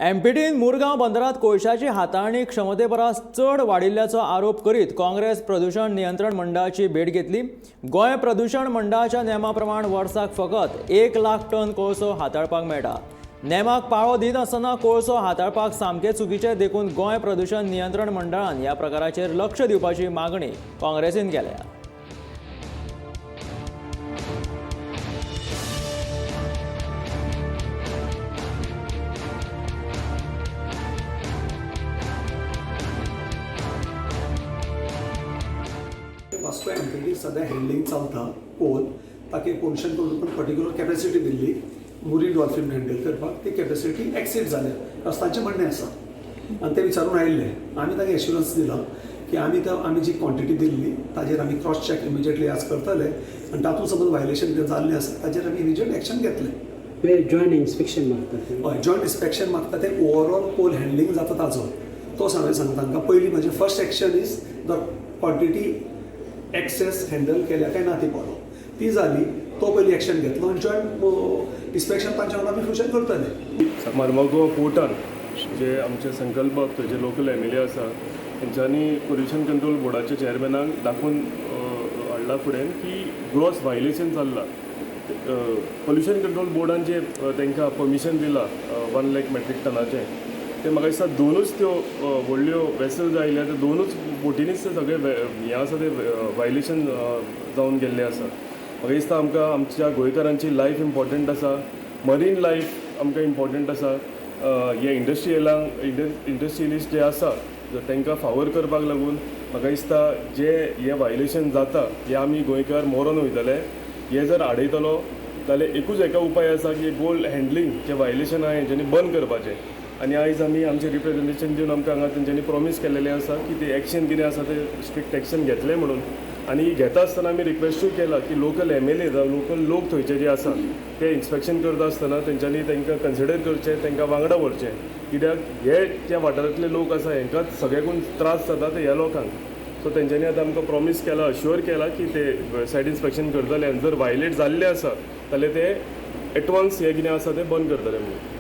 एमपीटीन मुरगांव बंदरात कोळशाची हाताळणी क्षमते परस चड वाडिल्ल्याचो आरोप करीत काँग्रेस प्रदूषण नियंत्रण मंडळाची भेट घेतली. गोंय प्रदूषण मंडळाच्या नेमा प्रमाण वर्साक फकत 1 लाख टन कोळसो हाताळपाक मेळटा. नेमाक पाळो दिनासतना कोळसो हाताळपाक सामकें चुकीचें देखून गोंय प्रदूषण नियंत्रण मंडळान ह्या प्रकाराचेर लक्ष दिवपाची मागणी काँग्रेसीन केल्या. वास्को एमपीटी सद्या हँडलिंग चलता कोल ताका पोल्युशन करून पण पर्टिक्युलर कॅपॅसिटी दिल्ली मुरी डॉल्फीन हँडल करपाक ती कॅपॅसिटी एक्सीड जाल्या अशें तांचें म्हणणें आसा आनी ते विचारून आयिल्ले. आमी तांकां एश्युरन्स दिला की आमी तो आमी जी क्वॉन्टिटी दिल्ली ताजेर आमी क्रॉस चॅक इमिजिएटली आज करतले आनी तातूंत समज व्हायलेशन कितें जाल्लें आसा ताजेर आमी इमिजिएट एक्शन घेतले. जॉयंट इन्स्पेक्शन मागतात ते. हय, जॉयंट इन्स्पेक्शन मागता ते ओवरऑल कोल हँडलिंग जाता ताजो तो हांवें सांगता तांकां. पयलीं म्हजें first action is the quantity excess handle केल्या काय ना ती पळोवप. ती जाली तो पयलीं एक्शन घेतलो आनी जॉयंट इन्स्पेक्शन तांच्या वांगडा आमी फुडें करतले. मार्मागोवा पोर्टान जे आमचे संकल्प थंयचे लोकल एम एल ए आसा तेंच्यांनी पोल्युशन कंट्रोल बोर्डाच्या चेअरमॅनाक दाखोवन हाडला फुडें की ग्रॉस व्हायलेशन चल्लां. पोल्युशन कंट्रोल बोर्डान जे तांकां परमिशन दिलां 1 लाख मॅट्रीक टनाचें तें म्हाका दिसता दोनूच त्यो व्हडल्यो वेसल्स आयल्या त्यो दोनूच बोटींनीच ते सगळे हें आसा तें व्हायलेशन जावन गेल्लें आसा. म्हाका दिसता आमकां आमच्या गोंयकारांची लायफ इम्पॉर्टंट आसा, मरीन लायफ आमकां इम्पॉर्टंट आसा. हे इंडस्ट्रियलांक इंडस्ट्रियलिस्ट जे आसा तांकां फावर करपाक लागून म्हाका दिसता जे हें व्हायलेशन जाता हें आमी गोंयकार मरोन वयतले. हे जर आडयतलो जाल्यार एकूच एका उपाय आसा की गोल्ड हँडलिंग जें व्हायलेशन आहा हेंच्यांनी बंद करपाचें. आनी आयज आमी आमचें रिप्रेजेंटेशन दिवन आमकां हांगा तेंच्यांनी प्रॉमीस केलेलें आसा की ते एक्शन कितें आसा ते स्ट्रिक्ट एक्शन घेतले म्हणून. आनी घेता आसतना आमी रिक्वेस्टूय केला की लोकल एम एल ए जावं लोकल लोक थंयचे जे आसा ते इन्स्पेक्शन करता आसतना तेंच्यांनी तांकां कन्सिडर करचें, तांकां वांगडा व्हरचें, कित्याक हे ज्या वाठारांतले लोक आसा हेंकां सगळ्याकून त्रास जाता ते ह्या लोकांक. सो तेंच्यांनी आतां आमकां प्रॉमीस केला, अश्युअर केला की ते सायड इन्स्पेक्शन करतले आनी जर वायलेट जाल्लें आसा जाल्यार ते एडवान्स हें कितें आसा तें बंद करतले म्हणून.